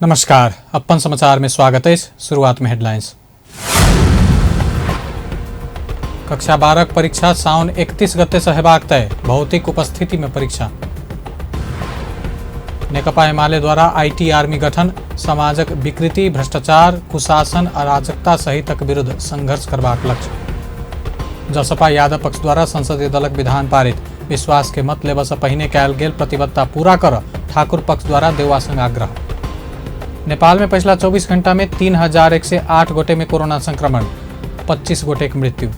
नमस्कार, अपन समाचार में स्वागत है। शुरुआत में हेडलाइंस। कक्षा 12 परीक्षा साउन 31 गते से हेबाक तय, भौतिक उपस्थिति में परीक्षा। नेकपा एमाले द्वारा IT army गठन, समाजक विकृति, भ्रष्टाचार, कुशासन, अराजकता सहितक विरुद्ध संघर्ष करबाक लक्ष्य। जसपा यादव पक्ष द्वारा संसदीय दलक विधान पारित, विश्वास के मत लेबऽ से पहिने कयल गेल प्रतिबद्धता पूरा कर ठाकुर पक्ष द्वारा देउवा संग आग्रह। नेपाल में पिछला 24 घंटा में 3108 गोटे में कोरोना संक्रमण, 25 गोटे की मृत्यु।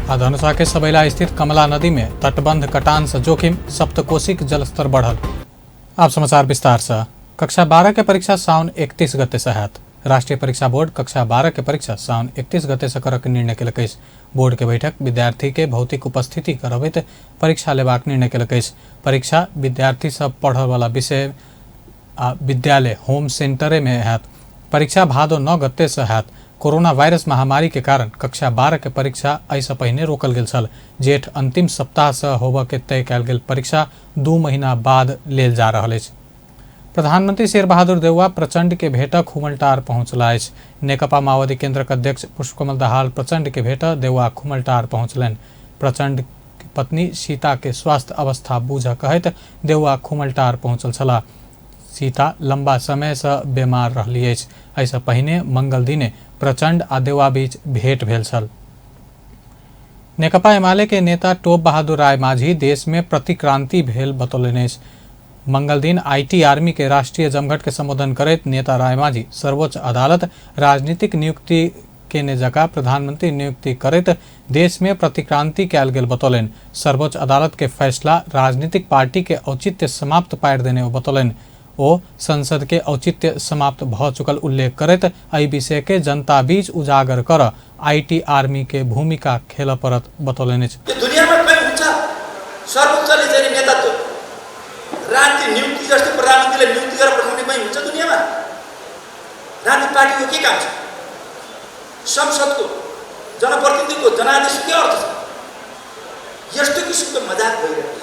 आ धनुषा के सबैला स्थित कमला नदी में तटबंध कटान से जोखिम, सप्तकोशीक जलस्तर बढ़ल। आप समाचार विस्तार से। कक्षा 12 के परीक्षा साउन 31 गते से हैत। राष्ट्रीय परीक्षा बोर्ड कक्षा 12 के परीक्षा साउन 31 गते से करक निर्णय केलक अछि। बोर्ड के बैठक विद्यार्थी के भौतिक उपस्थिति करबैत परीक्षा लेबाक निर्णय केलक अछि। परीक्षा विद्यार्थी सब पढ़य वाला विषय आ विद्यालय होम सेंटरे में हैत। परीक्षा भादो 9 गते से हैत। कोरोना वायरस महामारी के कारण कक्षा 12 के परीक्षा एहिसँ पहिने रोकल गेल छल। जेठ अंतिम सप्ताह से होबय के तय कयल गेल परीक्षा 2 महीना बाद लेल जा रहल अछि। प्रधानमंत्री शेरबहादुर देउवा प्रचंड के भेंट खुमलटार पहुंचला अछि। नेकपा माओवादी केंद्रक अध्यक्ष पुष्पकमल दाहाल प्रचंड के भेंट देउवा खुमलटार पहुंचलनि। प्रचंड के पत्नी सीता के स्वास्थ्य अवस्था बूझ कहैत देउवा खुमलटार पहुंचल छलाह। सीता लंबा समय से बीमार रहली अछि। एहिसँ पहिने मंगल दिने प्रचंड आ देउवा बीच भेंट भेल छल। नेकपा एमाले के नेता टोप बहादुर राय माझी देश में प्रतिक्रांति भेल बतौलनि अछि। मंगल दिन IT army के राष्ट्रीय जमघट के संबोधन करैत नेता राय माझी सर्वोच्च अदालत राजनीतिक नियुक्ति केने जकाँ प्रधानमंत्री नियुक्ति करैत देश में प्रतिक्रांति कयल गेल बतौलनि। सर्वोच्च अदालत के फैसला राजनीतिक पार्टी के औचित्य समाप्त पारि देने ओ बतौलनि। ओ संसद के औचित्य समाप्त भ चुकल उल्लेख करैत एहि विषय के जनता बीच उजागर कर IT army के भूमिका खेलऽ पड़त बतौलनि अछि। दुनियामा कहीँ हुन्छ सर्वोच्चले चाहिँ नेतृत्व राजनीति नियुक्ति जस्तो प्रधानमन्त्रीले नियुक्ति गरेर पठाउने कहीँ हुन्छ दुनियामा? राजनीतिक पार्टीको के काम छ? संसदको जनप्रतिनिधिको जनादेशको के अर्थ छ? यस्तो किसिमको मजाक भइरहेको छ।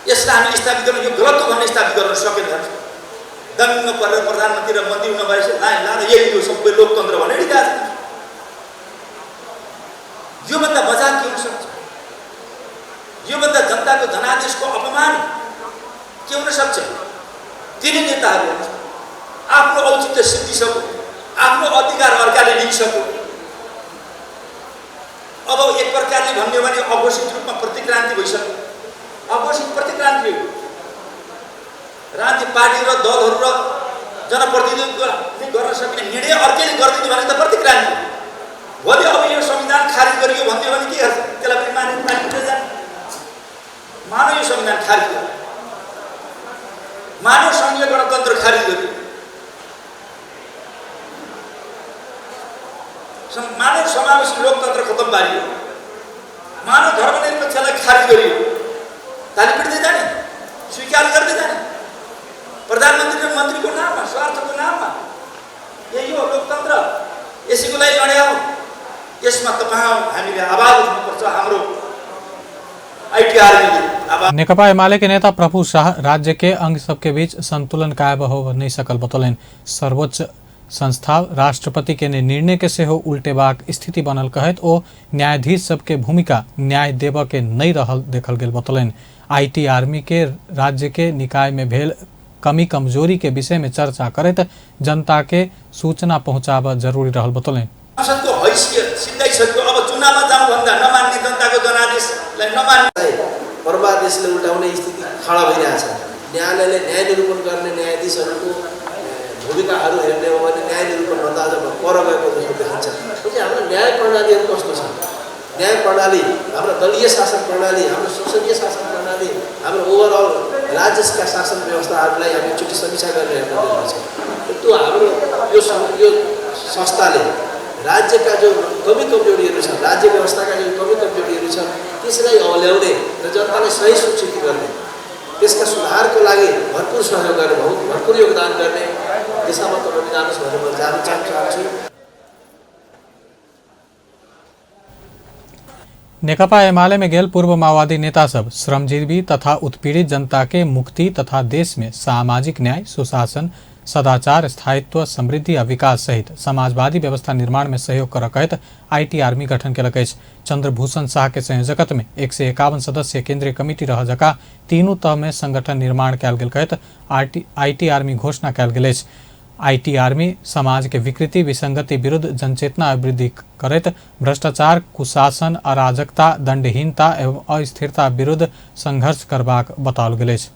यसलाई हामीले स्थापित गर्न, यो गलत हो भन्ने स्थापित गर्न सकेन। दङ्ग परेर प्रधानमन्त्री र मन्त्री हुन भएपछि ला ला यही हो सबै लोकतन्त्र भनेर हिँडिरहेको छ। योभन्दा मजाक के हुन सक्छ? योभन्दा जनताको जनादेशको अपमान के हुन सक्छ? तिनी नेताहरू आफ्नो औचित्य सिद्धिसक्यो, आफ्नो अधिकार अर्काले लिइसक्यो। अब एक प्रकारले भन्ने हो भने अघोषित रूपमा प्रतिक्रान्ति भइसक्यो। अघोषित प्रतिक्रान्ति हो। राजनीतिक पार्टी र दलहरू र जनप्रतिनिधिले गर्न सकिने निर्णय अर्कैले गरिदिने भने त प्रतिक्रान्ति हो। भोलि अब यो संविधान खारिज गरियो भन्दियो भने के गर्छ? त्यसलाई पनि मानेर तालिम जाने। मानव यो संविधान खारिज गर्यो, मानव सङ्घीय गणतन्त्र खारिज गरियो, मानव समावेशी लोकतन्त्र खतम पारियो, मानव धर्मनिरपेक्षतालाई खारिज गरियो। ताली पिट्दै जाने, स्वीकार गर्दै जाने प्रधानमन्त्री र मन्त्रीको नाममा, स्वार्थको नाममा। यही हो लोकतन्त्र, यसैको लागि लड्या हो। यसमा तपाईँ हामीले आवाज उठाउनुपर्छ। हाम्रो IT आर्मीले आवाज। नेकपा एमाले के नेता प्रभु शाह राज्य के अंग सबके बीच संतुलन कायम हो नहीं सकल बतौलनि। सर्वोच्च संस्था राष्ट्रपति के निर्णय के सेहो उल्टेबाक स्थिति बनल कहैत ओ न्यायाधीश सबके भूमिका न्याय देबऽ के नहीं रहल देखल गेल बतौलनि। IT army के राज्य के निकाय में भेल कमी कमजोरी के विषय में चर्चा करैत जनता के सूचना पहुंचाबऽ जरूरी रहल बतौलनि। संसदको हैसियत सिद्धाइसक्यो। अब चुनावमा जाउँ भन्दा नमान्ने, जनताको जनादेशलाई नमान्ने परमादेशले उल्टाउने स्थिति खडा भइरहेछ। न्यायालयले न्याय निरूपण गर्ने न्यायाधीशहरूको भूमिकाहरू हेर्ने हो भने न्याय निरूपणभन्दा अझ पर गएको जस्तो देखिन्छ। पछि हाम्रो न्याय प्रणालीहरू कस्तो छ? न्याय प्रणाली, हाम्रो दलीय शासन प्रणाली, हाम्रो संसदीय शासन प्रणाली, हाम्रो ओभरअल राज्यका शासन व्यवस्थाहरूलाई हामी एकचोटि समीक्षा गरेर हेर्न जरुरी छ। त्यो हाम्रो यो संस्थाले राज्यका जो कमी कमजोरीहरू छन्, राज्य व्यवस्थाका जो कमी कमजोरीहरू छन् त्यसलाई ल्याउने र जनतालाई सही सूचित गर्ने, त्यसका सुधारको लागि भरपुर सहयोग गर्ने, भरपुर योगदान गर्ने दिशामा तपाईँले जानुहोस् भनेर म जान चाहन्छु। नेकपा एमाले में गेल पूर्व माओवादी नेता सब श्रमजीवी तथा उत्पीड़ित जनता के मुक्ति तथा देश में सामाजिक न्याय, सुशासन, सदाचार, स्थायित्व, समृद्धि आ विकास सहित समाजवादी व्यवस्था निर्माण में सहयोग कर कहैत IT army गठन केलक अछि। चंद्रभूषण शाह के संयोजकत्व में 151 सदस्य केंद्रीय कमिटी रह जका तीनू तह में संगठन निर्माण कयल गेल कहैत IT army घोषणा कयल गेल अछि। IT army समाज के विकृति विसंगति विरुद्ध जनचेतना अभिवृद्धि करैत भ्रष्टाचार, कुशासन, अराजकता, दंडहीनता एवं अस्थिरता विरुद्ध संघर्ष करबाक बताओल गेल अछि।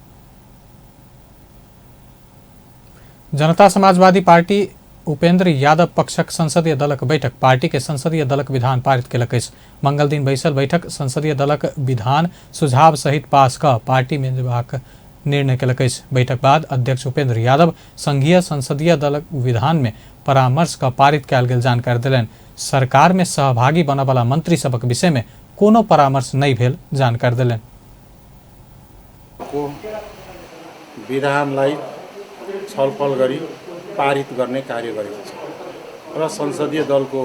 जनता समाजवादी पार्टी उपेंद्र यादव पक्षक संसदीय दलक बैठक पार्टी के संसदीय दलक विधान पारित केलक अछि। मंगल दिन बैसल बैठक संसदीय दलक विधान सुझाव सहित पास क पार्टी में जेबाक निर्णय केलक अछि। बैठक बाद अध्यक्ष उपेंद्र यादव संघीय संसदीय दलक विधान में परामर्श क पारित कयल गेल जानकारी देलनि। सरकार में सहभागी बनऽ वाला मंत्री सबक विषय में कोनो परामर्श नहि भेल जानकारी देलनि। को विधानलाई छलफल गरी पारित गर्ने कार्य गरेको छ र संसदीय दलको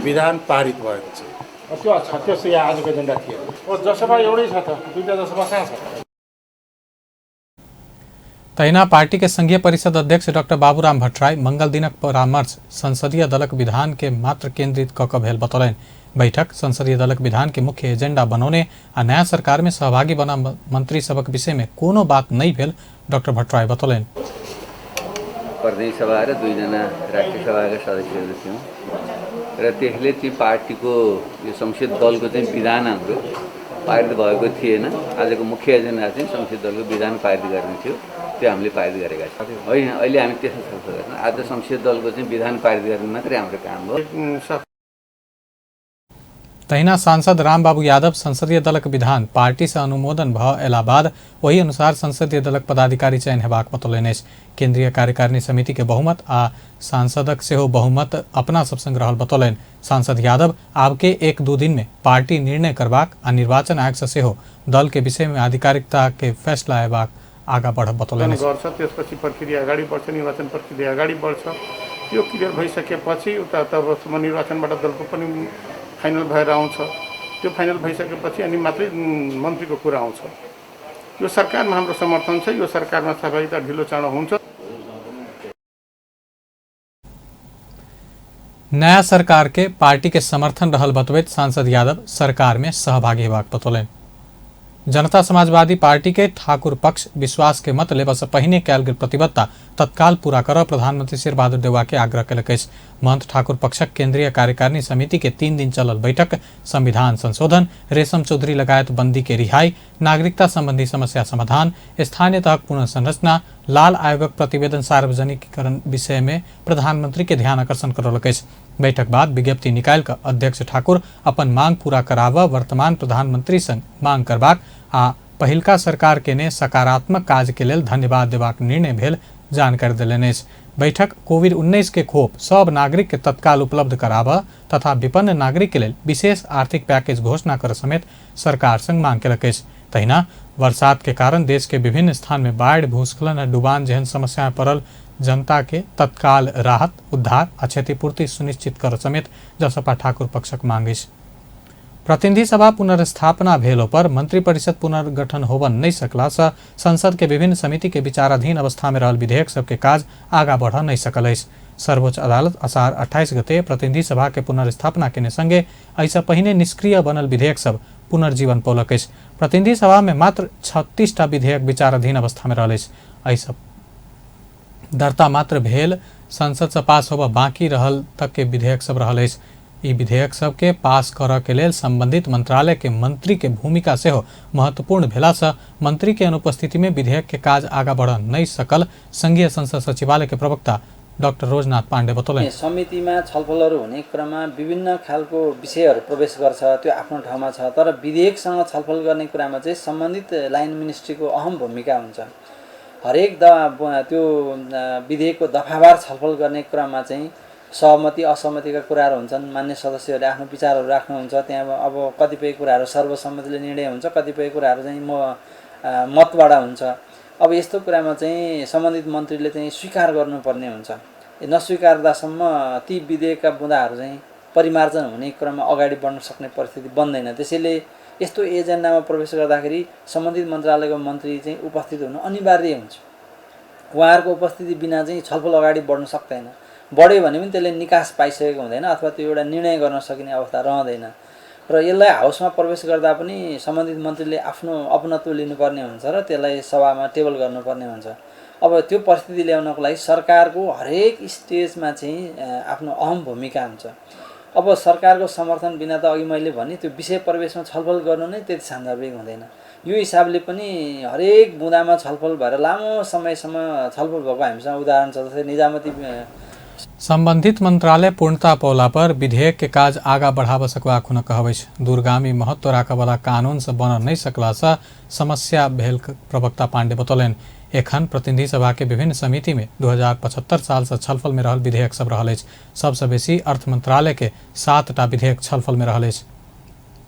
विधान पारित भएको छ। त्यो त्यस्तो यहाँ आजको एजेन्डा थियो। जसपा एउटै छ त, दुईटा जसपा कहाँ छ? तहिना पार्टी के संघीय परिषद अध्यक्ष डॉक्टर बाबूराम भट्टराई मंगल दिनक परामर्श संसदीय दलक विधान के मात्र केंद्रित क भेल बतौलनि। बैठक संसदीय दलक विधान के मुख्य एजेंडा बनौने आ नया सरकार में सहभागी बना मंत्री सबक विषय में कोनो बात नहीं भेल डॉक्टर भट्टराई बतौलनि। प्रदेश सभा र दुईजना राष्ट्रिय सभाका सदस्यहरू थियौँ र त्यसले चाहिँ पार्टीको यो संसदीय दलको चाहिँ विधान हाम्रो पारित भएको थिएन। आजको मुख्य एजेन्डा चाहिँ संसदीय दलको विधान पारित गर्ने थियो, त्यो हामीले पारित गरेका छौँ। होइन, अहिले हामी त्यसमा छलफल गर्छौँ। आज संसदीय दलको चाहिँ विधान पारित गर्ने मात्रै हाम्रो काम हो। तहिना सांसद रामबाबू यादव संसदीय दलक विधान पार्टी से अनुमोदन भ अयला बाद ओहि अनुसार संसदीय दलक पदाधिकारी चयन हेबाक बतौलनि अछि। केंद्रीय कार्यकारिणी समिति के बहुमत आ सांसदक सेहो बहुमत अपना सब संग रहल बतौलनि। सांसद यादव आबके 1-2 दिन में पार्टी निर्णय करबाक आ निर्वाचन आयोग से सेहो दल के विषय में आधिकारिकता के फैसला अयबाक आगा बढ़ब बतौलनि। त्यसपछि प्रक्रिया अगाडि बढ्छ, निर्वाचन प्रक्रिया अगाडि बढ्छ। त्यो क्लियर भइसकेपछि उता तबसम्म निर्वाचनबाट दलको पनि फाइनल भएर आउँछ। त्यो फाइनल भइसकेपछि अनि मात्रै मन्त्रीको कुरा आउँछ। यो सरकारमा हाम्रो समर्थन छ, यो सरकारमा सहभागिता ढिलो चाँडो हुन्छ। नया सरकार के पार्टी के समर्थन रहल बतबैत सांसद यादव सरकार में सहभागी हेबाक बतौलनि। जनता समाजवादी पार्टी के ठाकुर पक्ष विश्वास के मत लेबऽ से पहिने कयल गेल प्रतिबद्धता तत्काल पूरा करऽ प्रधानमंत्री शेरबहादुर देउवा के आग्रह केलक अछि। महंत ठाकुर पक्षक केंद्रीय कार्यकारिणी समिति के 3 दिन चलल बैठक संविधान संशोधन, रेशम चौधरी लगायत बंदी के रिहाई, नागरिकता संबंधी समस्या समाधान, स्थानीय तहक पुनर्संरचना, लाल आयोगक प्रतिवेदन सार्वजनिकीकरण विषय में प्रधानमंत्री के ध्यान आकर्षण करौलक अछि। बैठक बाद विज्ञप्ति निकालि कऽ अध्यक्ष ठाकुर अपन मांग पूरा कराबऽ वर्तमान प्रधानमंत्री संग मांग करबाक आ पहिलका सरकार केने सकारात्मक काज के लेल धन्यवाद देबाक निर्णय भेल जानकारी देलनि अछि। बैठक कोविड-19 के खोप सब नागरिक के तत्काल उपलब्ध कराबऽ तथा विपन्न नागरिक के लेल विशेष आर्थिक पैकेज घोषणा कर समेत सरकार संग मांग केलक अछि। तहिना बरसात के कारण देश के विभिन्न स्थान में बाढ़ि, भूस्खलन आ डुबान जेहन समस्या में पड़ल जनता के तत्काल राहत, उद्धार आ क्षतिपूर्ति सुनिश्चित कर समेत जसपा ठाकुर पक्षक मांग अछि। प्रतिनिधि सभा पुनर्स्थापना भेलो पर मंत्रिपरिषद पुनर्गठन होबऽ नहीं सकला से संसद के विभिन्न समिति के विचाराधीन अवस्था में रहल विधेयक सबके काज आगा बढ़ नहीं सकल अछि। सर्वोच्च अदालत असार 28 गते प्रतिनिधि सभा के पुनर्स्थापना केने संगे एहिसँ पहिने निष्क्रिय बनल विधेयक सब पुनर्जीवन पौलक अछि। प्रतिनिधि सभा में मात्र 36टा विधेयक विचाराधीन अवस्था में रहल अछि। एहिसँ दर्ता मात्र भेल संसद से पास होबऽ बाँकी रहल तक के विधेयक सब रहल अछि। ई विधेयक सबके पास करऽ के लेल संबंधित मंत्रालय के मंत्री के भूमिका सेहो महत्वपूर्ण भेला से मंत्री के अनुपस्थिति में विधेयक के काज आगा बढ़ नहीं सकल संघीय संसद सचिवालय के प्रवक्ता डाक्टर रोजनाथ पाण्डे बतौलनि। समितिमा छलफलहरू हुने क्रममा विभिन्न खालको विषयहरू प्रवेश गर्छ, त्यो आफ्नो ठाउँमा छ, तर विधेयकसँग छलफल गर्ने कुरामा चाहिँ सम्बन्धित लाइन मिनिस्ट्रीको अहम भूमिका हुन्छ। हरेक त्यो विधेयकको दफावार छलफल गर्ने क्रममा चाहिँ सहमति असहमतिका कुराहरू हुन्छन्, मान्य सदस्यहरूले आफ्नो विचारहरू राख्नुहुन्छ। त्यहाँ अब कतिपय कुराहरू सर्वसम्मतिले निर्णय हुन्छ, कतिपय कुराहरू चाहिँ मतबाट हुन्छ। अब यस्तो कुरामा चाहिँ सम्बन्धित मन्त्रीले चाहिँ स्वीकार गर्नुपर्ने हुन्छ। नस्वीकार्दासम्म ती विधेयकका बुँदाहरू चाहिँ परिमार्जन हुने क्रममा अगाडि बढ्न सक्ने परिस्थिति बन्दैन। त्यसैले यस्तो एजेन्डामा प्रवेश गर्दाखेरि सम्बन्धित मन्त्रालयको मन्त्री चाहिँ उपस्थित हुनु अनिवार्य हुन्छ। उहाँहरूको उपस्थिति बिना चाहिँ छलफल अगाडि बढ्न सक्दैन। बढ्यो भने पनि त्यसले निकास पाइसकेको हुँदैन अथवा त्यो एउटा निर्णय गर्न सकिने अवस्था रहँदैन र यसलाई हाउसमा प्रवेश गर्दा पनि सम्बन्धित मन्त्रीले आफ्नो अपनत्व लिनुपर्ने हुन्छ र त्यसलाई सभामा टेबल गर्नुपर्ने हुन्छ। अब त्यो परिस्थिति ल्याउनको लागि सरकारको हरेक स्टेजमा चाहिँ आफ्नो अहम भूमिका हुन्छ। अब सरकारको समर्थन बिना त अघि मैले भने त्यो विषय प्रवेशमा छलफल गर्नु नै त्यति सान्दर्भिक हुँदैन। यो हिसाबले पनि हरेक बुँदामा छलफल भएर लामो समयसम्म छलफल भएको हामीसँग उदाहरण छ, जस्तै निजामती सम्बन्धित मंत्रालय पूर्णता पौला पर विधेयक के काज आगा बढ़ाब सकबाक हुनक कहब अछि। दूरगामी महत्व राखऽवला कानून से बन नहीं सकला से समस्या भेल प्रवक्ता पांडे बतौलनि। एखन प्रतिनिधि सभा के विभिन्न समिति में 2075 साल से छलफल में रहल विधेयक सब रहल अछि। सबसे बेसी अर्थ मंत्रालय के 7टा विधेयक छलफल में रहल अछि।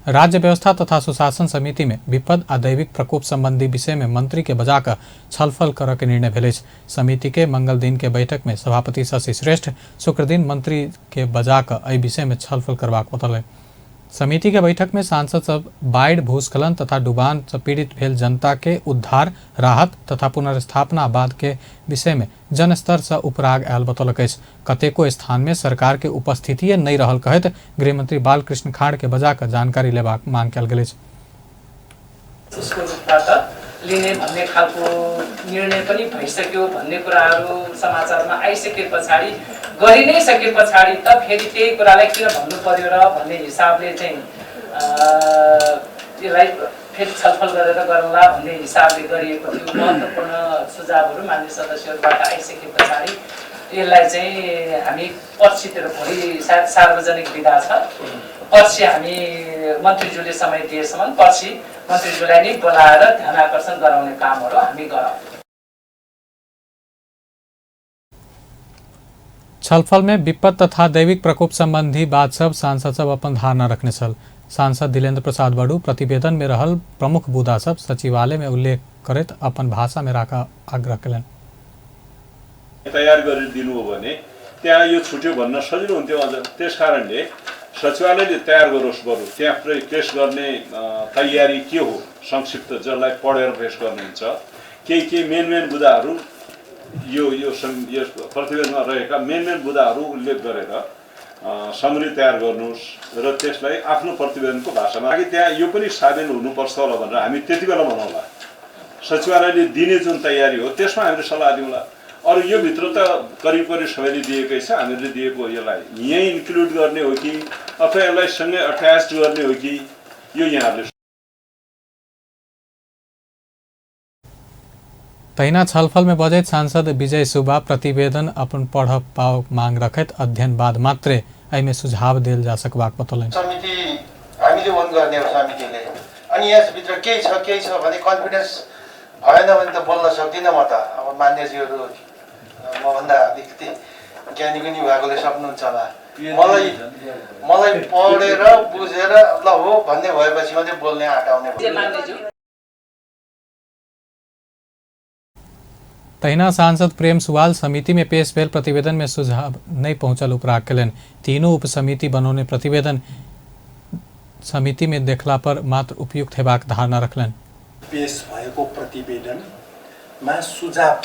राज्य व्यवस्था तथा सुशासन समिति में विपद आ दैविक प्रकोप संबंधी विषय में मंत्री के बजाकर छलफल करऽ के निर्णय भेल अछि। समिति के मंगल दिन के बैठक में सभापति शशि श्रेष्ठ शुक्रदिन मंत्री के बजाकर एहि विषय में छलफल करबाक बतौलनि। समिति के बैठक में सांसद सब बाढ़ि, भूस्खलन तथा डुबान से पीड़ित भेल जनता के उद्धार, राहत तथा पुनर्स्थापना बाद के विषय में जनस्तर से उपराग आयल बतौलक अछि। कतेको स्थान में सरकार के उपस्थिति नहीं रहल कहैत गृहमंत्री बालकृष्ण खाड़ के बजाकर जानकारी लेबाक मांग कयल गेल अछि। उसको रूपबाट लिने भन्ने खालको निर्णय पनि भइसक्यो भन्ने कुराहरू समाचारमा आइसके पछाडि गरि नै सके पछाडि त फेरि त्यही कुरालाई किन भन्नु पर्यो र भन्ने हिसाबले चाहिँ यसलाई फेरि छलफल गरेर गरौँला भन्ने हिसाबले गरिएको थियो। महत्त्वपूर्ण सुझावहरू मान्य सदस्यहरूबाट आइसके पछाडि यसलाई चाहिँ हामी पर्सितिर, भोलि सायद सार्वजनिक बिदा छ, पर्सि हामी मन्त्रीज्यूले समय दिएसम्म पर्सि मन्त्रीज्यूलाई नै बोलाएर ध्यान आकर्षण गराउने कामहरू हामी गरौँ। छलफल में विपद तथा दैविक प्रकोप संबंधी बात सब सांसद सब अपन धारणा रखने छल। सांसद दिलेन्द्र प्रसाद बडू प्रतिवेदन में रहल प्रमुख बुदा सब सचिवालय में उल्लेख करैत अपन भाषा में राखा आग्रह कयलनि। तयार गरिदिनु हो भने त्यहाँ यो छुट्यो भन्न सजिलो हुन्थ्यो अझ। त्यस कारणले सचिवालयले तयार गरोस् बरु, त्यहाँ पेश गर्ने तयारी के हो संक्षिप्त, जसलाई पढेर पेश गर्नुहुन्छ। केही केही मेन मेन बुदाहरू यो यो प्रतिवेदनमा रहेका मेन मेन बुदाहरू उल्लेख गरेर समरी तयार गर्नुहोस् र त्यसलाई आफ्नो प्रतिवेदनको भाषामा, ताकि त्यहाँ यो पनि सामेल हुनुपर्छ होला भनेर हामी त्यति बेला भनौँला। सचिवालयले दिने जुन तयारी हो त्यसमा हामीले सल्लाह दिउँला। अरू यो भित्र त करिब करिब सबैले दिएकै छ। हामीले दिएको यसलाई यहीँ इन्क्लुड गर्ने हो कि अथवा यसलाई सँगै अट्याच गर्ने हो कि, यो यहाँहरूले। तहिना छलफल में बजैत सांसद विजय सुब्बा प्रतिवेदन अपन पढ़ पाओ मांग रखैत अध्ययन बाद मात्रे एहिमे सुझाव देल जा सकबाक बतौलनि। समिति हामीले ओन गर्ने हो समितिले, अनि यसभित्र केही छ भने कन्फिडेन्स भएन भने त बोल्न सक्दिनँ म त। अब मान्यजीहरू मभन्दा अलिकति ज्ञानी गुणी भएकोले सक्नुहुन्छ होला। मलाई पढेर बुझेर ल हो भन्ने भएपछि मात्रै बोल्ने आँट आउने। तहिना सांसद प्रेम सुवाल समिति में पेश भेल प्रतिवेदन में सुझाव नहीं पहुंचल उपराग कयलनि। तीनों उपसमिति बनौने प्रतिवेदन समिति में देखला पर मात्र उपयुक्त हेबाक धारणा रखलनि। पेश भएको प्रतिवेदनमा सुझाव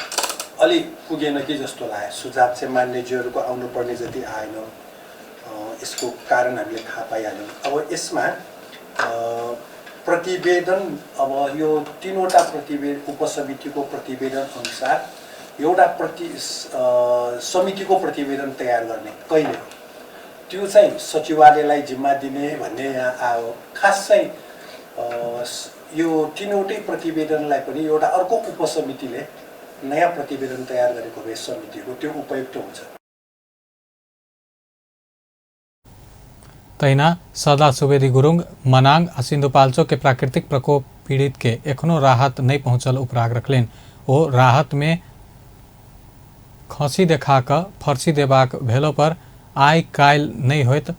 अलि पुगेन कि जस्तो लाग्यो। सुझाव चाहिँ मान्यज्यूहरूको आउनुपर्ने जति आएन, यसको कारण हामीले थाहा पाइहाल्यौँ। अब यसमा प्रतिवेदन, अब यो तीनवटा प्रतिवेदन उपसमितिको प्रतिवेदन अनुसार एउटा समितिको प्रतिवेदन तयार गर्ने कहिले हो त्यो चाहिँ सचिवालयलाई जिम्मा दिने भन्ने यहाँ आयो। खास चाहिँ यो तीनवटै प्रतिवेदनलाई पनि एउटा अर्को उपसमितिले नयाँ प्रतिवेदन तयार गरेको भए समितिको त्यो उपयुक्त हुन्छ। तहिना सदा सुवेदी गुरुङ मनाङ आ सिन्धुपाल्चोक के प्राकृतिक प्रकोप पीड़ित के एखनो राहत नहीं पहुंचल उपराग रखलनि। ओ राहत में खसी देखा कऽ फर्सी देबाक भेलो पर आइ काल्हि नहीं होइत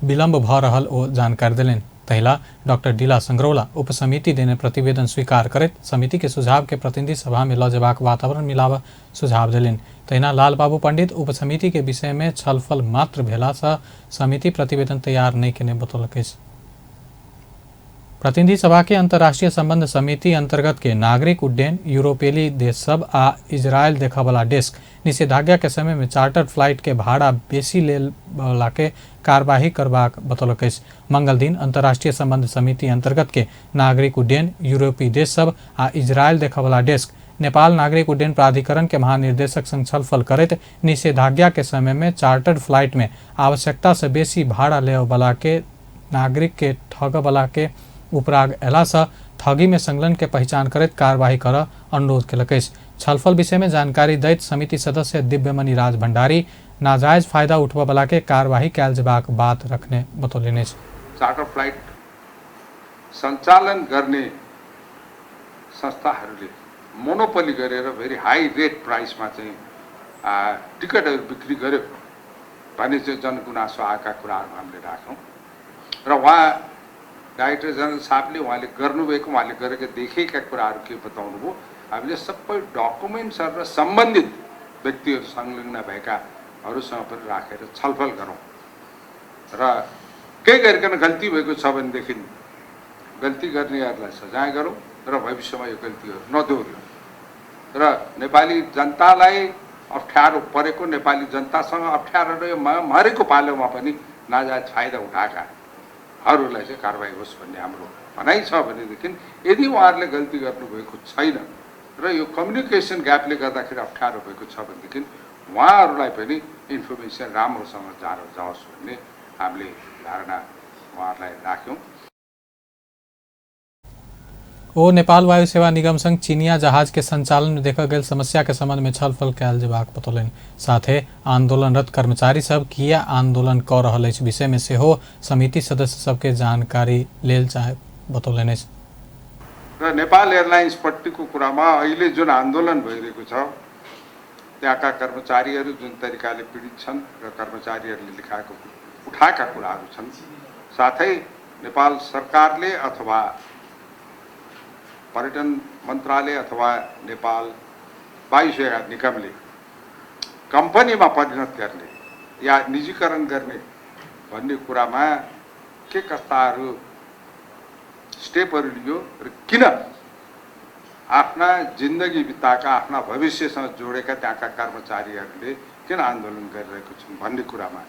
विलम्ब भऽ रहल ओ जानकारी देलनि। तहिला डॉक्टर डीला संग्रौला उपसमिति देने प्रतिवेदन स्वीकार करैत समिति के सुझाव के प्रतिनिधि सभा में ल जेबाक वातावरण मिलाब सुझाव देलनि। तहिना लालबाबू पंडित उपसमिति के विषय में छलफल मात्र भेला सँ समिति प्रतिवेदन तैयार नहि केने बतौलक अछि। प्रतिनिधि सभा के अंतर्राष्ट्रीय संबंध समिति अंतर्गत के नागरिक उड्डयन, यूरोपीय देश सब आ इजरायल देखऽवला डेस्क निषेधाज्ञा के समय में चार्टर्ड फ्लाइट के भाड़ा बेसी लेल वाला के कार्यवाही करबाक बतौलक अछि। मंगल दिन अंतर्राष्ट्रीय संबंध समिति अंतर्गत के नागरिक उड्डयन, यूरोपीय देश सब आ इजरायल देखऽवला डेस्क नेपाल नागरिक उड्डयन प्राधिकरण के महानिर्देशक संग छलफल करैत निषेधाज्ञा के समय में चार्टर्ड फ्लाइट में आवश्यकता से बेसी भाड़ा लेवला के नागरिक के ठगवला के उपराग अयलासँ ठगी में संलग्न के पहचान करैत कार्यवाही कर अनुरोध केलक अछि। छलफल विषय में जानकारी दैत समिति सदस्य दिव्यमणि राज भंडारी नाजायज फायदा उठबऽवला के कार्यवाही कयल जेबाक बात रखने बतौलनि अछि। चार्टर फ्लाइट सञ्चालन गर्ने संस्थाहरूले मोनोपोली गरेर भेरी हाई रेट प्राइसमा चाहिँ टिकटहरू बिक्री गर्यो भन्ने चाहिँ जनगुनासो आएका कुराहरू हामीले राख्यौँ र उहाँ डाइरेक्टर जनरल साहबले उहाँले गर्नुभएको, उहाँले गरेको देखेका कुराहरू के बताउनु भयो, हामीले सबै डकुमेन्ट्सहरू र सम्बन्धित व्यक्तिहरू संलग्न भएकाहरूसँग पनि राखेर छलफल गरौँ र केही गरिकन गल्ती भएको छ भनेदेखि गल्ती गर्नेहरूलाई सजाय गरौँ र भविष्यमा यो गल्तीहरू नदोहोऱ्यौँ र नेपाली जनतालाई अप्ठ्यारो परेको, नेपाली जनतासँग अप्ठ्यारो र मरेको पालोमा पनि नाजायज फाइदा उठाएकाहरूलाई चाहिँ कारवाही होस् भन्ने हाम्रो भनाइ छ भनेदेखि यदि उहाँहरूले गल्ती गर्नुभएको छैन र यो कम्युनिकेसन ग्यापले गर्दाखेरि अप्ठ्यारो भएको छ भनेदेखि उहाँहरूलाई पनि इन्फर्मेसन राम्रोसँग जाओस् भन्ने हामीले धारणा उहाँहरूलाई राख्यौँ। ओ नेपाल वायु सेवा निगम संग चीनिया जहाज के संचालन में देखल गेल समस्या के संबंध में छलफल कयल जेबाक बतौलनि। साथे आंदोलनरत कर्मचारी सब किया आंदोलन क रहल अछि विषय में सेहो समिति सदस्य सबके जानकारी लेल चाहे बतौलनि अछि। र नेपाल एयरलाइन्स पट्टिको कुरामा अहिले जुन आन्दोलन भइरहेको छ त्यहाँका कर्मचारीहरू जुन तरिकाले पीडित छन् र कर्मचारीहरूले लेखाएको उठाएका कुराहरू छन्, साथै नेपाल सरकारले अथवा पर्यटन मन्त्रालय अथवा नेपाल वायु सेवा निगमले कम्पनीमा परिणत गर्ने या निजीकरण गर्ने भन्ने कुरामा के कस्ताहरू स्टेपहरू लियो र किन आफ्ना जिन्दगी बिताएका, आफ्ना भविष्यसँग जोडेका त्यहाँका कर्मचारीहरूले किन आन्दोलन गरिरहेको छन् भन्ने कुरामा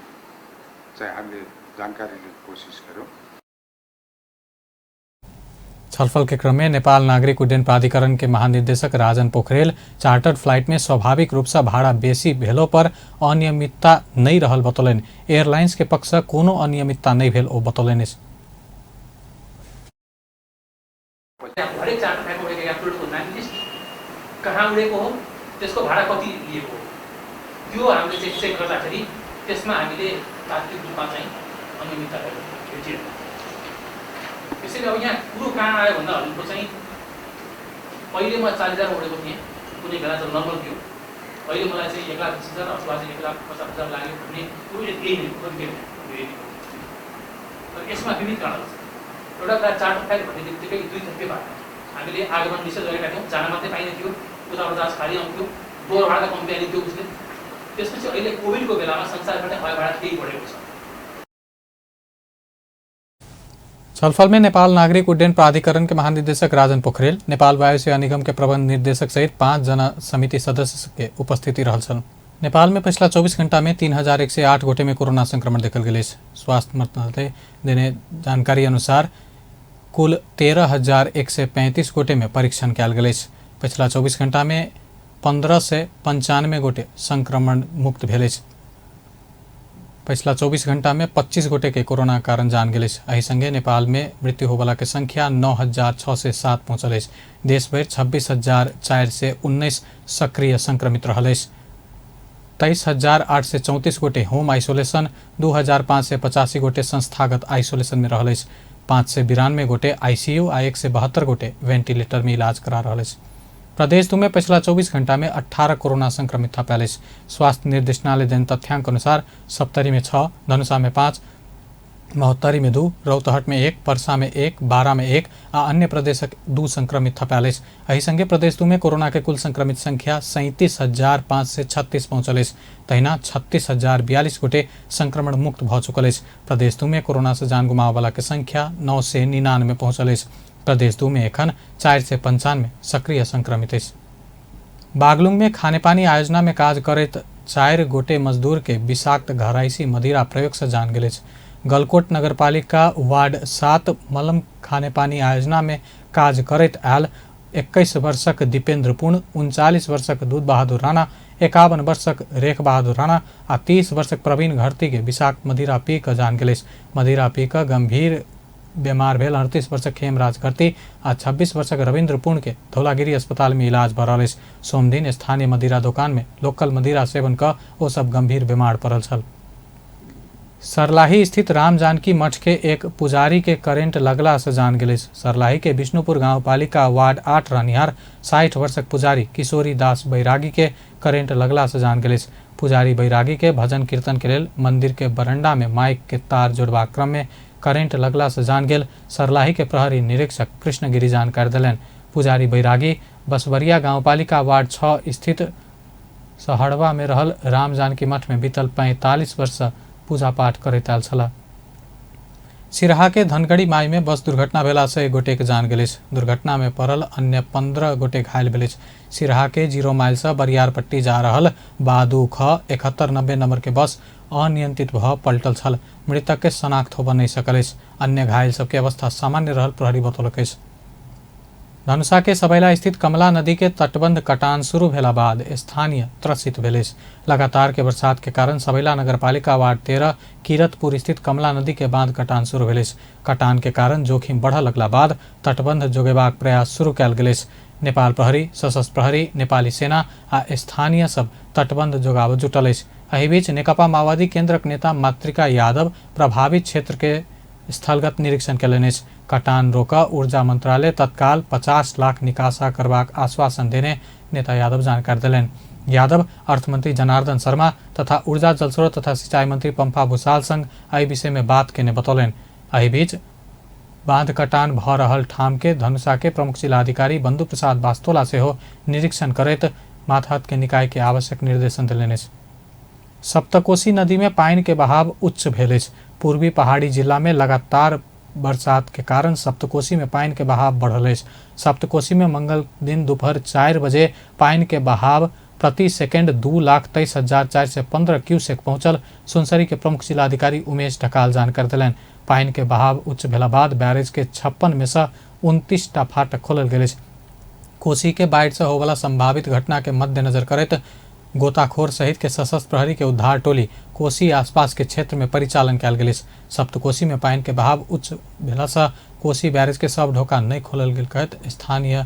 चाहिँ हामीले जानकारी लिने कोसिस गर्यौँ। छलफल के क्रम में नेपाल नागरिक उड्डयन प्राधिकरण के महानिदेशक राजन पोखरेल चार्टर्ड फ्लाइट में स्वाभाविक रूप से भाड़ा बेसी भेलो पर अनियमितता नहीं रहल बतौलनि। एयरलाइंस के पक्ष से कोनो अनियमितता नहीं भेल ओ बतौलनि। हरेक चार्टर फ्लाइटमा उडेको यात्रुहरूको नाम लिस्ट कहाँ उडेको हो, त्यसको भाडा कति लिएको हो, त्यो हामीले चाहिँ चेक गर्दाखेरि त्यसमा हामीले तात्विक रूपमा चाहिँ अनियमितता भेटिएन। त्यसैले अब यहाँ कुरो कहाँ आयो भन्दा हजुरको चाहिँ पहिले म 40,000 उडेको थिएँ, कुनै बेला त नर्मल थियो, अहिले मलाई चाहिँ 1,20,000 अथवा चाहिँ 1,50,000 लाग्यो भन्ने कुरो यही नै हो, धेरै नै हो। तर यसमा विविध कारणहरू छ। एउटा कुरा चार्टर फ्लाइट भन्ने बित्तिकै दुई थप्पे भाडा हामीले आगमन निषेध गरेका थियौँ, जान मात्रै पाइने थियो, उताबाट जहाज खाली आउँथ्यो, दोहोरो भाडा त कम्ती आउने थियो उसले। त्यसपछि अहिले कोभिडको बेलामा संसारभरि हवाई भाडा त्यही बढेको छ। छलफल में नेपाल नागरिक उड्डयन प्राधिकरण के महानिदेशक राजन पोखरेल, नेपाल वायु सेवा निगम के प्रबंध निर्देशक सहित 5 जना समिति सदस्य के उपस्थिति रहल छल। नेपाल में पिछला 24 घंटा में 3,108 गोटे में कोरोना संक्रमण देखल गेल अछि। स्वास्थ्य मंत्रालय देने जानकारी अनुसार कुल 13,135 गोटे में परीक्षण कयल गेल अछि। पिछला 24 घंटा में 1,595 गोटे संक्रमण मुक्त भेल अछि। पिछला 24 घंटा में 25 गोटे के कोरोना कारण जान गेल अछि। एहि संगे नेपाल में मृत्यु होबला के संख्या 9,607 पहुंचल अछि। देशभरि 26,419 सक्रिय संक्रमित रहल अछि। 23,834 गोटे होम आइसोलेशन, 2,585 गोटे संस्थागत आइसोलेशन में रहल अछि। 592 गोटे आईसीयू आ 172 गोटे वेंटिलेटर में इलाज करा रहल अछि। प्रदेश 2 में पिछला 24 घंटा में 18 कोरोना संक्रमित थपल अछि। स्वास्थ्य निर्देशनालय देन तथ्यांक अनुसार सप्तरी में 6, धनुषा में 5, महोत्तरी में 2, रौतहट में 1, परसा में 1, बारा में 1 आ अन्य प्रदेशक 2 संक्रमित थपायल अछि। एहि संगे प्रदेश 2 में कोरोना के कुल संक्रमित संख्या 37,536 पहुंचल अछि। तहिना 36,042 गोटे संक्रमण मुक्त भऽ चुकल अछि। प्रदेश 2 में कोरोना से जान गुमाबय के संख्या 999 पहुंचल अछि। प्रदेश 2 में एखन 495 सक्रिय संक्रमित अछि। बागलुंग में खानेपानी आयोजना में काज करैत 4 गोटे मजदूर के विषाक्त घराइसी मदिरा प्रयोग से जान गेल अछि। गलकोट नगरपालिका वार्ड 7 मलम खानेपानी आयोजना में काज करैत आयल 21 वर्षक दीपेंद्र पुण, 39 वर्षक दूध बहादुर राणा, 51 वर्षक रेख बहादुर राणा आ 30 वर्षक प्रवीण घरती के विषाक्त मदिरा पी कऽ जान गेल अछि। मदिरा पी कऽ गंभीर बीमार भेल 38 वर्षक खेमराज घरती आ 26 वर्षक रविन्द्र पुण के धौलागिरी अस्पताल में इलाज भऽ रहल अछि। सोमदिन स्थानीय मदिरा दुकान में लोकल मदिरा सेवन कऽ ओ सब गंभीर बीमार पड़ल छल। सरलाही स्थित राम जानकी मठ के एक पुजारी के करेंट लगला से जान गेल अछि। सरलाही के विष्णुपुर गांवपालिका वार्ड 8 रहनिहार 60 वर्षक पुजारी किशोरी दास बैरागी के करेंट लगला से जान गेल अछि। पुजारी बैरागी के भजन कीर्तन के लेल मंदिर के बरंडा में माइक के तार जोड़बाक क्रम में करेंट लगला से जान गेल सरलाही के प्रहरी निरीक्षक कृष्णगिरी जानकारी देलनि। पुजारी बैरागी बसवरिया गांवपालिका वार्ड 6 स्थित सहड़वा में रहल राम जानकी मठ में बीतल 45 वर्ष पूजा पाठ करैत आयल छलाह। सिरहा के धनगढ़ी माई में बस दुर्घटना भेला से एक गोटे के जान गेल अछि। दुर्घटना में पड़ल अन्य 15 गोटे घायल भेल अछि। सिरहा के 0 माइल से बरियारपट्टी जा रहल बादू ख 7190 नंबर के बस अनियंत्रित भऽ पलटल छल। मृतक के शनाख्त होबऽ नहि सकल अछि। अन्य घायल सबके अवस्था सामान्य रहल प्रहरी बतौलक अछि। धनुषा के सबैला स्थित कमला नदी के तटबंध कटान शुरू भेला बाद स्थानीय त्रसित भेल अछि। लगातार के बरसात के कारण सबैला नगरपालिका वार्ड 13 कीरतपुर स्थित कमला नदी के बांध कटान शुरू भेल अछि। कटान के कारण जोखिम बढ़ऽ लगला बाद तटबंध जोगेबाक प्रयास शुरू कयल गेल अछि। नेपाल प्रहरी, सशस्त्र प्रहरी, नेपाली सेना आ स्थानीय सब तटबंध जोगाबऽ जुटल अछि। एहि बीच नेकपा माओवादी केंद्रक नेता मातृका यादव प्रभावित क्षेत्र के स्थलगत निरीक्षण कयलनि अछि। कटान रोक ऊर्जा मंत्रालय तत्काल 50 लाख निकासा करबाक आश्वासन देने नेता यादव जानकारी देलनि। यादव अर्थमंत्री जनार्दन शर्मा तथा ऊर्जा जलस्रोत तथा सिंचाई मंत्री पंपा भूषाल संग एहि विषय में बात केने बतौलनि। एहि बीच बांध कटान भऽ रहल ठाम के धनुषा के प्रमुख जिलाधिकारी बंधु प्रसाद बास्तोला सेहो निरीक्षण करैत मातहत के निकाय के आवश्यक निर्देशन देलनि अछि। सप्तकोशी नदी में पानि के बहाव उच्च भेल अछि। पूर्वी पहाड़ी जिला में लगातार बरसात के कारण सप्तकोशी में पानि के बहाव बढ़ल अछि। सप्तकोशी में मंगल दिन दोपहर 4 बजे पानि के बहाव प्रति सेकेंड 2,23,415 क्यूसेक पहुंचल। सुनसरी के प्रमुख जिलाधिकारी उमेश ढकाल जानकारी देलनि। पानि के बहाव उच्च भेला बाद बैरेज के 56 में से 29 टा फाटक खोलल गेल अछि। कोसी के बाढ़ि से होवला संभावित घटना के मद्देनजर करैत गोताखोर सहित के सशस्त्र प्रहरी के उद्धार टोली कोसी आसपास के क्षेत्र में परिचालन कयल गेल अछि। सप्तकोशी में पानि के बहाव उच्च भेला से कोसी बैरेज के सब ढोका नहि खोलल गेल कहैत स्थानीय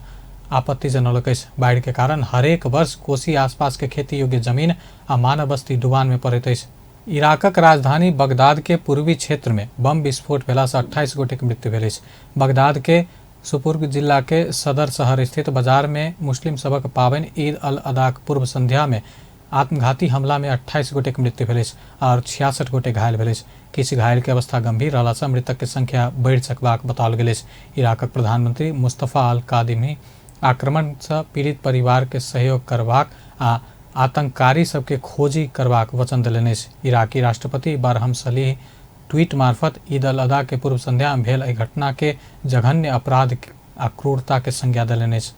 आपत्ति जनौलक अछि। बाढ़ि के कारण हरेक वर्ष कोसी आसपास के खेती योग्य जमीन आ मानव बस्ती डुबान में पड़ैत अछि। इराकक राजधानी बगदाद के पूर्वी क्षेत्र में बम विस्फोट भेला से 28 गोटे के मृत्यु भेल अछि। बगदाद के सुपुर्ग जिला के सदर शहर स्थित बाजार में मुस्लिम सबक पाबनि ईद अल अदाक पूर्व संध्या में आत्मघाती हमला में 28 गोटे के मृत्यु भेल अछि और 66 गोटे घायल भेल अछि। किछु घायल के अवस्था गंभीर रहला से मृतक के संख्या बढ़ि सकबाक बताओल गेल अछि। इराकक प्रधानमंत्री मुस्तफा अल कादिमी आक्रमण से पीड़ित परिवार के सहयोग करबाक आ आतंककारी सबके खोजी करबाक वचन देलनि अछि। इराकी राष्ट्रपति बरहम सलीह ट्वीट मार्फत ईद अल अदा के पूर्व संध्या में भेल एहि घटना के जघन्य अपराध आ क्रूरता के संज्ञा देलनि अछि।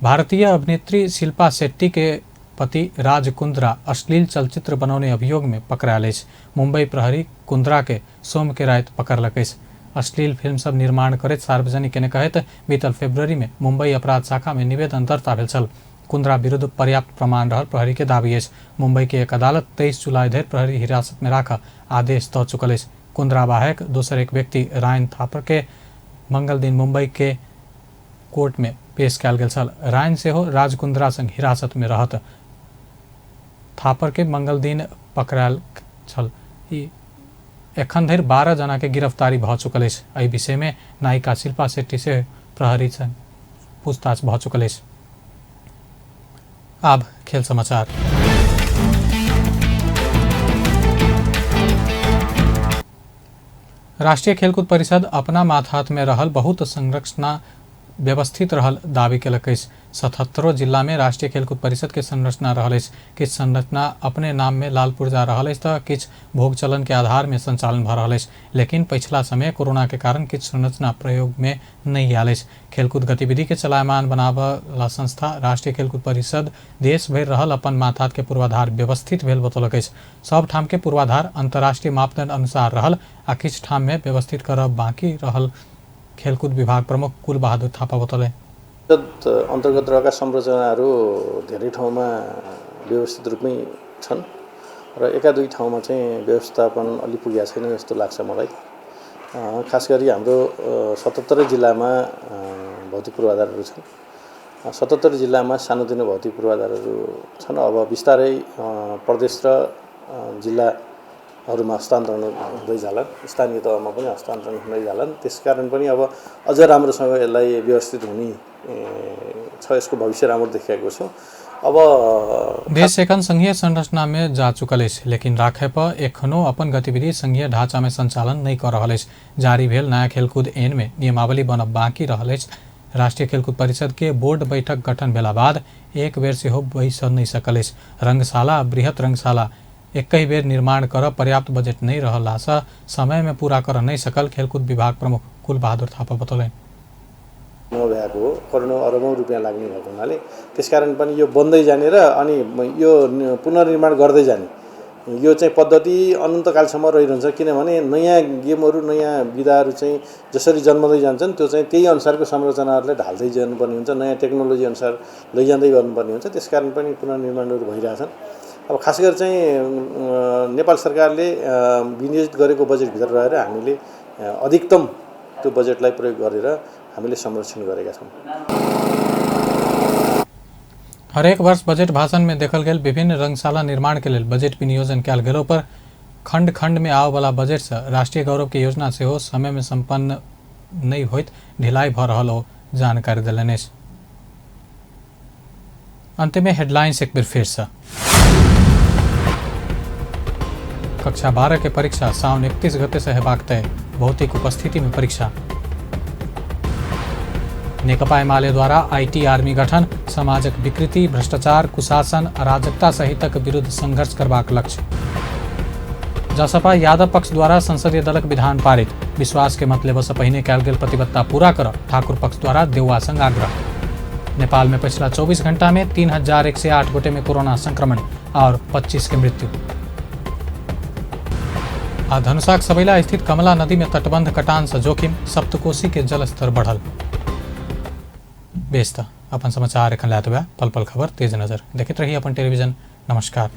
भारतीय अभिनेत्री शिल्पा शेट्टी के पति राज कुंद्रा अश्लील चलचित्र बनौने अभियोग में पकड़ायल अछि। मुंबई प्रहरी कुंद्रा के सोम के राति पकड़लक अछि। अश्लील फिल्म सब निर्माण करैत सार्वजनिक केने कहैत बीतल फरवरी में मुंबई अपराध शाखा में निवेदन दर्ता भेल छल। कुंद्रा विरुद्ध पर्याप्त प्रमाण रहल प्रहरी के दावी अछि। मुंबई के एक अदालत 23 जुलाई धरि प्रहरी हिरासत में राख आदेश दऽ चुकल अछि। कुंद्रा बाहेक दोसर एक व्यक्ति रायन थापर के मंगल दिन मुंबई के कोर्ट में पेश कयल गेल छल। रायन सेहो राज कुंद्रा संग हिरासत में रहत। थापर के मंगल दिन पकड़ायल छल। एखन धरि 12 जना के गिरफ्तारी भऽ चुकल अछि। एहि विषय में नायिका शिल्पा शेट्टी से प्रहरी संग पूछताछ भऽ चुकल अछि। अब खेल समाचार। राष्ट्रिय खेलकूद परिषद अपना माथात में रहल बहुत संरचना व्यवस्थित रहल दावी केलक अछि। 77 जिला में राष्ट्रीय खेलकूद परिषद के संरचना रहल अछि। किछु संरचना अपने नाम में लाल पुर्जा रहल अछि तऽ किछु भोग चलन के आधार में संचालन भऽ रहल अछि, लेकिन पछिला समय कोरोना के कारण किछु संरचना प्रयोग में नहीं आयल अछि। खेलकूद गतिविधि के चलायमान बनाबऽ संस्था राष्ट्रीय खेलकूद परिषद देश भरि रहल अपन माथात के पूर्वाधार व्यवस्थित भेल बतौलक अछि। सब ठाम के पूर्वाधार अंतर्राष्ट्रीय मापदंड अनुसार रहल आ किछु ठाम में व्यवस्थित करब बाँकी रहल खेलकुद विभाग प्रमुख कुल बहादुर थापा बतौले। अन्तर्गत रहेका संरचनाहरू धेरै ठाउँमा व्यवस्थित रूपमै छन् र एका दुई ठाउँमा चाहिँ व्यवस्थापन अलि पुगेको छैन जस्तो लाग्छ मलाई। खास गरी हाम्रो 77 जिल्लामा भौतिक पूर्वाधारहरू छन्। 77 जिल्लामा सानोतिनो भौतिक पूर्वाधारहरू छन्। अब बिस्तारै प्रदेश र जिल्लाहरूमा हस्तान्तरण हुँदै जालान्, स्थानीय तहमा पनि हस्तान्तरण हुँदै जालान्। त्यसकारण पनि अब अझ राम्रोसँग यसलाई व्यवस्थित हुने छ, यसको भविष्य राम्रो देखिएको छ। अब देश एखन संघीय संरचना में जा चुकल अछि, लेकिन राखेप एखनो अपन गतिविधि संघीय ढांचा में संचालन नहीं कर रहल अछि। जारी भेल नया खेलकूद एन में नियमावली बनब बाँकी रहल अछि। राष्ट्रीय खेलकूद परिषद के बोर्ड बैठक गठन भेला बाद एक बेर सेहो बैस नहीं सकल अछि। रंगशाला बृहत रंगशाला एकहि बेर निर्माण कर पर्याप्त बजट नहीं रहलासँ समय में पूरा कर नहीं सकल खेलकूद विभाग प्रमुख कुल बहादुर थापा बतौलनि। नभएको हो, करोडौँ अरबौँ रुपियाँ लाग्ने भएको हुनाले त्यसकारण पनि यो बन्दै जाने र अनि यो पुनर्निर्माण गर्दै जाने यो चाहिँ पद्धति अनन्तकालसम्म रहिरहन्छ। किनभने नयाँ गेमहरू नयाँ विधाहरू चाहिँ जसरी जन्मदै जान्छन् त्यो चाहिँ त्यही अनुसारको संरचनाहरूलाई ढाल्दै जानुपर्ने हुन्छ, नयाँ टेक्नोलोजी अनुसार लैजाँदै गर्नुपर्ने हुन्छ। त्यसकारण पनि पुनर्निर्माणहरू भइरहेछन्। अब खास गरी चाहिँ नेपाल सरकारले विनियोजित गरेको बजेटभित्र रहेर हामीले अधिकतम त्यो बजेटलाई प्रयोग गरेर हामीले संरक्षण गरेका छौँ। हरेक वर्ष बजट भाषण में देखल गेल विभिन्न रंगशाला निर्माण के लेल बजट विनियोजन कयल गेलो पर खंड खंड में आबयवला बजट से राष्ट्रीय गौरव के योजना सेहो समय में संपन्न नहीं होइत ढिलाई भऽ रहल हो जानकारी देलनि अछि। अंत में हेडलाइंस एक बेर फिर से। कक्षा 12 के परीक्षा साउन 31 गते से हेबाक तय, भौतिक उपस्थिति में परीक्षा। नेकपा एमाले द्वारा IT army गठन, समाजक विकृति, भ्रष्टाचार, कुशासन, अराजकता सहितक विरुद्ध संघर्ष करबाक लक्ष्य। जसपा यादव पक्ष द्वारा संसदीय दलक विधान पारित, विश्वास के मत लेबऽ से पहिने कयल गेल प्रतिबद्धता पूरा कर ठाकुर पक्ष द्वारा देउवा संग आग्रह। नेपाल में पिछला 24 घंटा में 3108 गोटे में कोरोना संक्रमण और 25 के मृत्यु। आ धनुषाक सबैला स्थित कमला नदी में तटबंध कटान से जोखिम, सप्तकोशी के जलस्तर बढ़ल। बेस त अपन समाचार एखन लए पल पल खबर तेज नजर देखैत रही अपन टेलीविजन। नमस्कार।